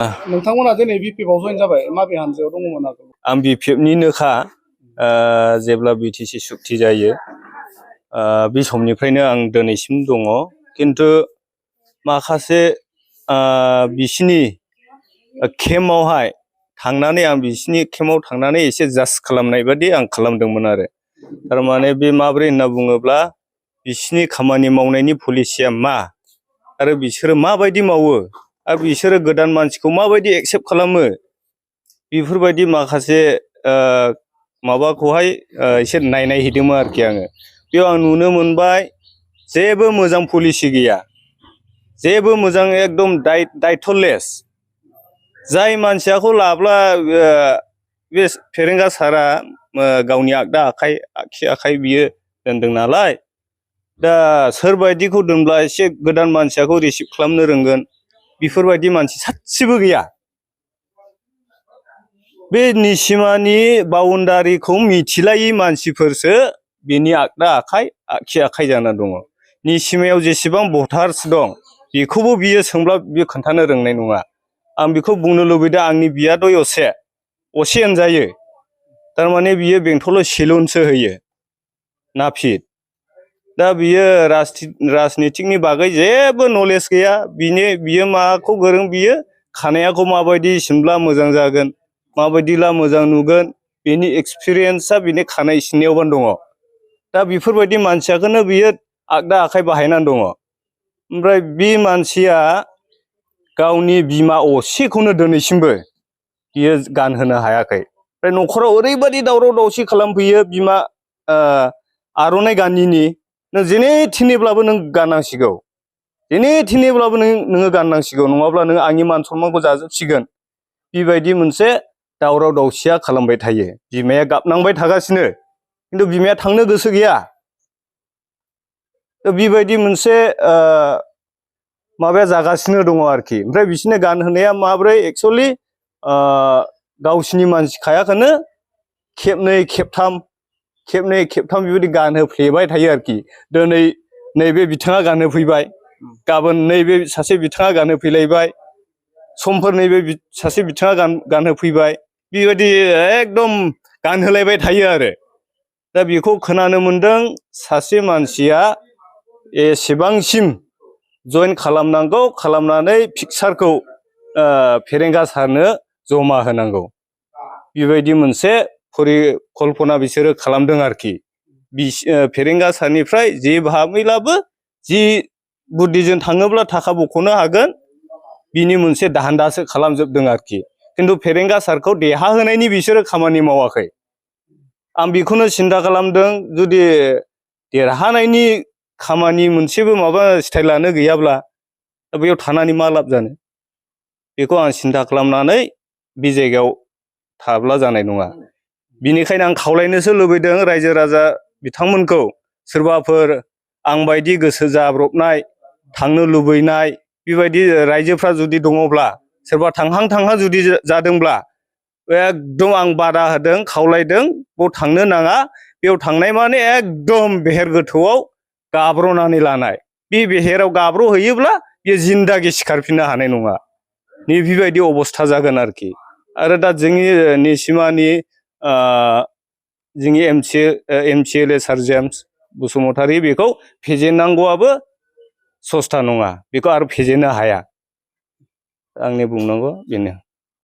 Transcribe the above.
नोंथांमोना दिनै बिपिएफआव जइन जाबाय माबे हानजायाव दङमोन आगोल? आं बिपिएफनिनोखा जेब्ला बिटिसि सुक्ति जायो बे समनिफ्रायनो आं दिनैसिम दङ। किन्तु माखासे बिसिनि केम्पआवहाय थांनानै आं बिसिनि केम्पआव थांनानै एसे जाज खालामनाय बादि आं खालामदोंमोन आरो। थारमाने बे माब्रै होनना बुङोब्ला बिसिनि खामानि मावनायनि पलिसिया मा आरो बिसोरो माबायदि मावो आरो बिसोरो गोदान मानसिखौ माबायदि एक्सेप्ट खालामो बेफोरबायदि माखासे माबाखौहाय एसे नायहैदोंमोन आरोखि आङो। बेयाव आं नुनो मोनबाय जेबो मोजां पलिसि गैया, जेबो मोजां एकदम दायथलेस। जाय मानसियाखौ लाब्ला बे फेरेंगा सारा गावनि आगदा आखाइ आगसि आखाइ बियो दोनदों नालाय, दा सोरबायदिखौ दोनब्ला एसे गोदान मानसियाखौ रिसिभ खालामनो रोंगोन बेफोरबायदि मानसि सासेबो गैया। बे निसिमानि बाउन्डारिखौ मिथिलायै मानसिफोरसो बिनि आगदा आखाइ आगसि आखाइ जाना दङ। निसिमायाव जेसेबां भटार्स दं बेखौबो बियो सोंब्ला बियो खोन्थानो रोंनाय नङा। आं बेखौ बुंनो लुबैदों आंनि बियादै असे होनजायो। थारमाने बियो बेंथलाव सेलुनसो होयो नाफिद। दा बियो राजनितिकनि बागै जेबो नलेज गैया। बियो माखौ गोरों, बियो खानायाखौ माबायदि सिनब्ला मोजां जागोन, माबायदिला मोजां नुगोन, बिनि एक्सपिरियेन्सआ बिनि खानाय सिननायावबानो दङ। दा बेफोरबायदि मानसियाखौनो बियो आगदा आखाइ बाहायनानै दङ। ओमफ्राय बे मानसिया गावनि बिमा असेखौनो दिनैसिमबो बियो गानहोनो हायाखै। ओमफ्राय न'खराव ओरैबायदि दावराव दावसि खालामफैयो, बिमा आर'नाइ गानिनि नों जेने थिनोब्लाबो नों गाननांसिगौ, जेने थिनोब्लाबो नोङो गाननांसिगौ, नङाब्ला नों आंनि मान सन्मानखौ जाजोबसिगोन। बेबायदि मोनसे दावराव दावसिया खालामबाय थायो। बिमाया गाबनांबाय थागासिनो खिन्थु बिमाया थांनो गोसो गैया। बेबायदि मोनसे माबाया जागासिनो दङ आरोखि। ओमफ्राय बिसोरनो गानहोनाया माब्रै, एक्सुवेलि गावसिनि मानसिखायाखौनो खेबनै खेबथाम बेबायदि गानहोफ्लेबाय थायो आरोखि। दिनै नैबे बिथाङा गानहोफैबाय, गाबोन नैबे सासे बिथाङा गानहोफैलायबाय, समफोर नैबे सासे बिथाङा गानहोफैबाय, बेबायदि एकदम गानहोलायबाय थायो आरो। दा बेखौ खोनानो मोनदों सासे मानसिया एसेबांसिम जइन खालामनांगौ, खालामनानै पिकचारखौ फेरेंगा सारनो जमा होनांगौ, बेबायदि मोनसे परिकल्पना बिसोरो खालामदों आरोखि। फेरेंगा सारनिफ्राय जे भाबैलाबो जि बुद्धिजों थाङोब्ला थाखा बख'नो हागोन बिनि मोनसे दाहान्दासो खालामजोबदों आरोखि। खिन्थु फेरेंगा सारखौ देरहाहोनायनि बिसोरो खामानि मावाखै। आं बेखौनो सिन्था खालामदों, जुदि देरहानायनि खामानि मोनसेबो माबा स्टाइलानो गैयाब्ला बेयाव थानानै मा लाब जानो, बेखौ आं सिन्था खालामनानै बे जायगायाव थाब्ला जानाय नङा। बिनिखायनो आं खावलायनोसो लुबैदों रायजो राजा बिथांमोनखौ, सोरबाफोर आंबायदि गोसो जाब्रबनाय थांनो लुबैनाय बेबायदि रायजोफ्रा जुदि दङब्ला, सोरबा थांहां जुदि जादोंब्ला एकदम आं बादा होदों, खावलायदों, बेयाव थांनो नाङा। बेयाव थांनाय माने एकदम बेहेर गोथौआव गाब्र'नानै लानाय। बे बेहेराव गाब्र'हैयोब्ला बेयो जिन्दागि सिखारफिननो हानाय नङा। बेबायदि अबस्था जागोन आरोखि। आरो दा जोंनि निसिमानि जोंनि MCLA सार जेम्स बसुमतारी, बेखौ फेजेननांगौआबो सस्था नङा, बेखौ आरो फेजेननो हाया। आंनि बुंनांगौ बेनो।